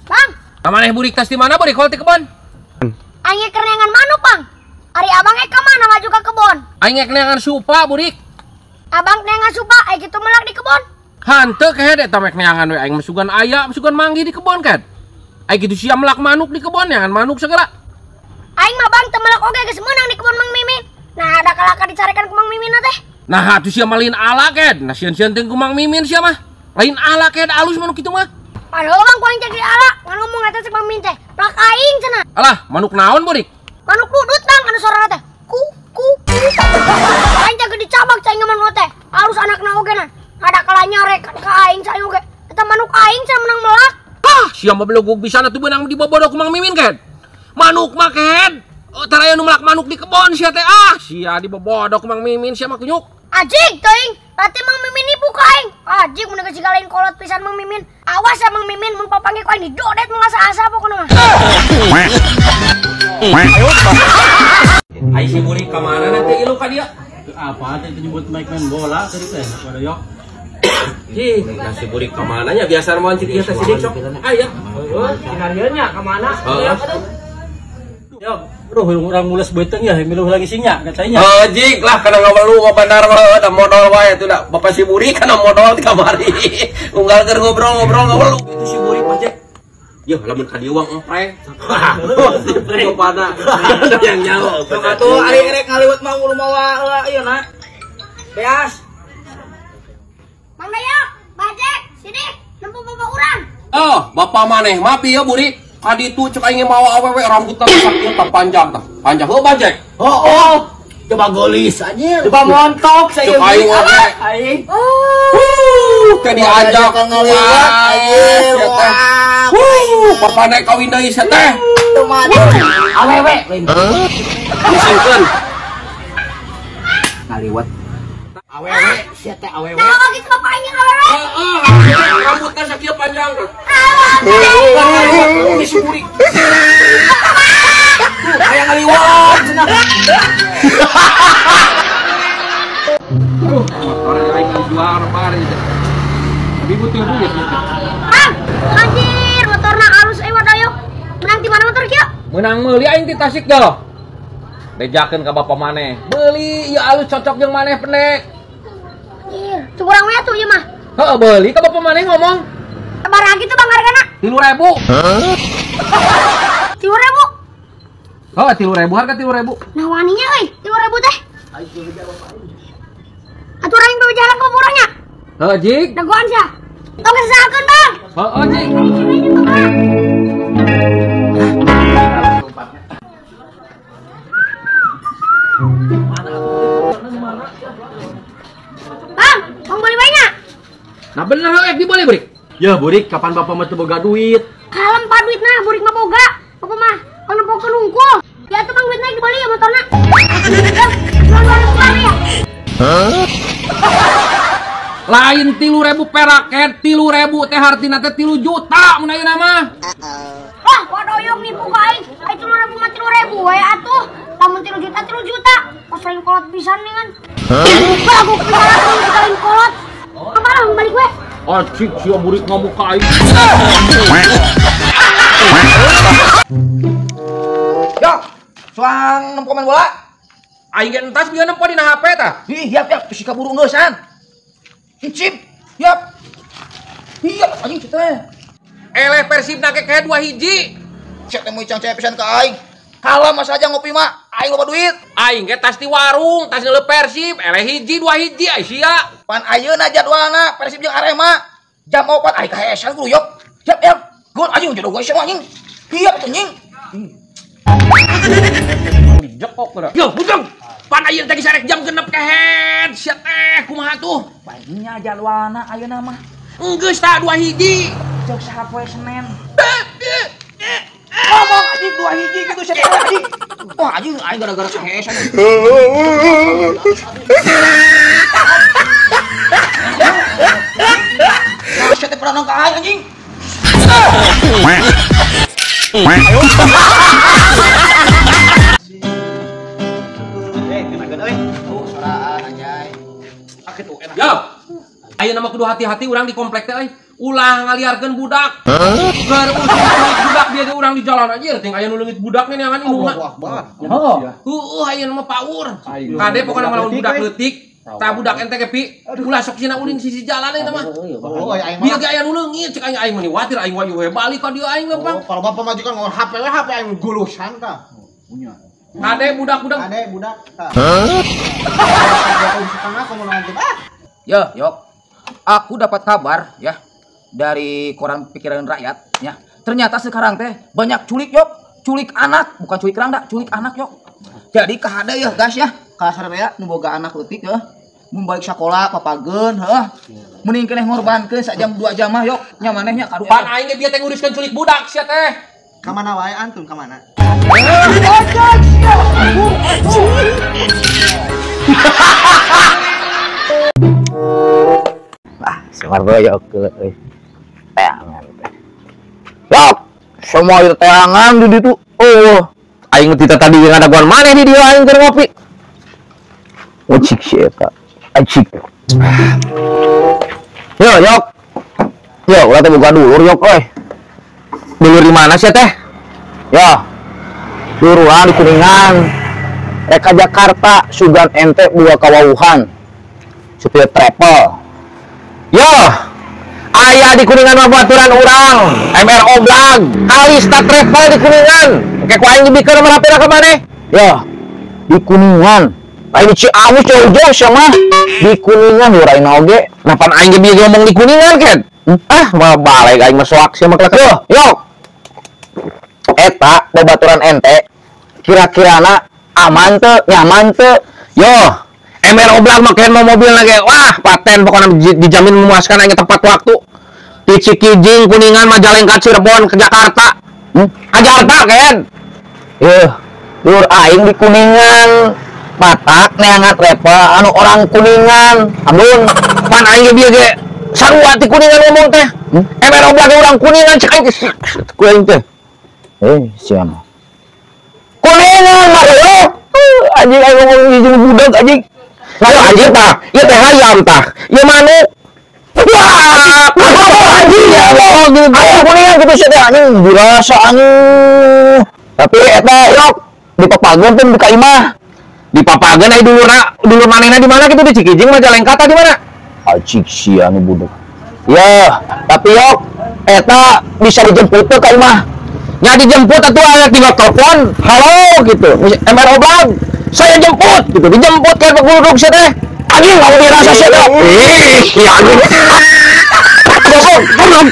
Bang. Maneh burik tas di mana burik kalau di kebon? Aing keur neangan manuk, Bang. Ari abang ka mana maju ka kebon? Aing neangan supa burik. Abang neangan supa, aing kitu melak di kebon. Hanteu kehed eta mek neangan we aing masugan aya, masugan manggi di kebon kan. Aing kitu sia melak manuk di kebon neangan manuk segala. Aing mah bang teu melak oge geus meunang di kebon Mang Mimin. Nah, ada kalaka dicarekan ku Mang Mimin teh. Nah, atuh sia mah lain ala ked. Nah, sieun-sieun teh ku Mang Mimin sia mah. Lain ala ked alus manuk kitu mah. Padahal bang ku aing teh di ala, ngan ngomong eta cek Mang Mimin teh. Plak aing cenah. Alah, manuk naon burik? Manuk dudut bang anu sorana teh. Ku ku ku. Aing teh gede cabak cai manuk teh. Alus anakna oge na. Ada kala nyarek ka aing cai oge. Eta manuk aing cenah menang melak. Hah, sia mah belogog bisa atuh beunang dibobodo ku Mang Mimin ked. Manuk mah ked. Oh, tara aya nu melak manuk di kebon sia teh. Ah, sia dibobodo ku Mang Mimin sia mah kunyuk. Ajig teuing, berarti Mang Mimin nipu ka aing. Ajig mun geus lain kolot pisan Mang Mimin. Awas ya Mang Mimin mun papanggih ku aing didodet mangasa-asa pokona mah. Ai si burik ka mana nanti ilu ka dia? Apa teh nyebut main bola tadi teh? Waduh yok. Ih, nah si burik ka mana nya biasa mah cik ieu teh sidik sok. Aya. Heuh, tinggal nya ka mana? Heeh. Ya, bro, urang mules beuteung ya, miluh lagi sinya, kacanya. Heuh, jik lah kana ngawelu ka bandar mah da modal wae atuh da. Bapak si burik kana modal di kamari. Unggal keur ngobrol-ngobrol ngawelu itu si burik mah cek. Yeuh, lamun ka dieu wang empreng. Pada yang nyaho. Sok atuh ari erek ngaliwet mah ulah mawa heula ieu na. Beas. Mang Dayok, Bajek, Sidik, nempo bapak urang. Oh, bapak maneh mah pieu burik? Kaditu cek aing mawa awewe rambutna sakieu tah panjang tah. Panjang heuh Bajek. Oh, coba golis anjir. Coba montok saya. Cek aing oge. Aing. Teh diajak ngaliwat anjir. Wuh, bapak naik kawin deui sia teh. Awewe lain. Pusingkeun. Ngaliwat. Awewe sia teh awewe. Nah, gitu bapak aing awewe. Heeh, rambutna sakieu panjang. Ini si burik. Kayak ngaliwat cenah. Aduh, motor aing dijual bar ieu. Tapi butuh duit ieu. Bang, anjir, motorna alus euy wadayok. Menang di mana motor kieu? Menang meuli aing ti Tasik jalo. Bejakeun ka bapak maneh. Meuli ieu alus cocok jeung maneh pendek. Anjir, curang we atuh ieu mah. Heeh, beuli ka bapak maneh ngomong. Sabaraha kitu bang hargana? 3.000. Hah? 3.000? Heeh, 3.000 harga 3.000. Nah waninya euy, 3.000 teh. Atuh urang bebeja ka urangnya. Heeh, jik. Dagoan sia. Tong kesakeun, Bang. Heeh, jik. Bang, tong beli banyak. Nah bener heuh dibeli burik. Ya burik, kapan bapak mah teu boga duit? Kalem pak duitna, burik mah boga. Bapak mah kana boga nungkul. Ya atuh bang duitna dibeli ya motorna. Ya. Hah? Lain 3.000 perak ket, 3.000 teh hartina teh 3 juta mun ayeuna mah. Wah, wadoyong nipu ka aing. Ai 3.000 mah 3.000 we atuh. Lamun 3 juta 3 juta. Pas lain kolot pisan nih kan. Bagus pisan atuh lain kolot. Kemana balik we? Acik sia burik ngamuk ka aing. Yo, soang nempo main bola. Aing ge entas bieu nempo dina HP tah. Ih, yap yap, si kaburu ngeusan. Cip, yap. Iya, anjing teh. Eleh Persib na ke 2 hiji. Cek teh moicang cek pisan ka aing. Kalah mas aja ngopi mah, aing loba duit. Aing ge tas di warung, tas ngeuleuh Persib, eleh hiji 2 hiji ai sia. Pan ayeuna jadwalna Persib jeung Arema. Jam 4 aing kahesan kudu yop. Yap yap. Gol anjing jodoh gue sia anjing. Iya anjing. Dijekok geura. Yo, bujang. Pan ayeuna teh sarek jam 6 kehed. Sia teh kumaha tuh? Banyak jadwalna ayeuna mah. Enggeus tah 2 hiji. Cek saha poe Senin. Ngomong anjing 2 hiji gitu sia teh anjing. Wah anjing aing gara-gara kahesan. Sia teh pernah ka aing anjing. Yo, Ayeuna mah kudu hati-hati urang di komplek teh euy. Ulah ngaliarkeun budak. Keur budak bieu ge urang di jalan anjir ting aya nu leungit budak nih neangan indungna. Oh. Heueuh ayeuna mah paur. Kade pokona mah lamun budak leutik, tah budak ente ge pi ulah sok sina ulin sisi jalan eta mah. Oh, aing Bieu mah. ge aya nu leungit cek aing aing mah watir aing wayu we balik ka dieu aing lempang. Oh, kalau bapak majikan ngomong HP we HP aing gulusan tah. Kade budak-budak Kade budak tah. Hah? Setengah kamu nonton. Ah. Ya, Yok. Aku dapat kabar ya dari koran Pikiran Rakyat ya. Ternyata sekarang teh banyak culik, Yok. Culik anak, bukan culik rangda, culik anak, Yok. Jadi kahade ya, guys ya. Kasar ya nu boga anak leutik ya. Mun balik sakola papageun heuh. Mending keneh ngorbankeun sajam 2 jam mah, Yok. Nya manehnya kadu. Pan aing ge bieu teh nguruskeun culik budak sia teh. Ka mana wae antum ka mana? Ah, semar doyok euy. Teangan teh. Yok, semua itu teangan di ditu. Oh, aing teh tadi ngadaguan maneh di dieu aing keur ngopi. Ucik si eta. Acik. Yo, Yok. Yo, ulah teh boga dulur yok euy. Dulur di mana sih teh? Yo. Dulur urang di Kuningan. Rek ka Jakarta, sugan ente dua kawauhan. Supir travel. Yo, aya di Kuningan mah baturan urang, MR Oblag, Kalista Travel di Kuningan. Oke, ku aing dibikeun merapira ka maneh? Yo, di Kuningan. Lain di Ciamis jauh-jauh sia mah. Di Kuningan urang oge. Nah, pan aing ge bieu ngomong di Kuningan ken. Ah, mah balik aing mah soak sia mah kelak. Yo, yo. Eta babaturan ente kira-kirana aman teu, nyaman teu? Yo, MR Oblag mah mau mobil lagi. Wah, paten pokoknya dijamin memuaskan aing tepat waktu. Di Cikijing, Kuningan, Majalengka, Cirebon, ke Jakarta. Ke Jakarta ken. Yuh, lur aing di Kuningan. Matak neangan travel anu orang Kuningan. Amun pan aing ge bieu ge sarua ti Kuningan ngomong teh. MR Oblag orang Kuningan cek aing ku aing teh. Siapa? Kuningan mah yo. Anjing aing ngomong hiji budak anjing. Lalu anjing tah, ieu teh hayam tah, ieu manuk. Wah, anjing ya Allah gitu. Ayo Kuningan kitu sia teh anjing dirasa anjing. Tapi eta yok di Papageun teh di imah. Di Papageun aya dulurna, dulur manehna di mana kitu di Cikijing Majalengka tah di mana? Anjing sia nu budak. Ya, tapi yok eta bisa dijemput teh ka imah. Nya dijemput atuh aya tinggal telepon, halo gitu. MR Oblag, saya jemput gitu. Dijemput kan peguluduk sia teh. Anjing mau dirasa sia teh. Ih, ya anjing. Goblok, goblok.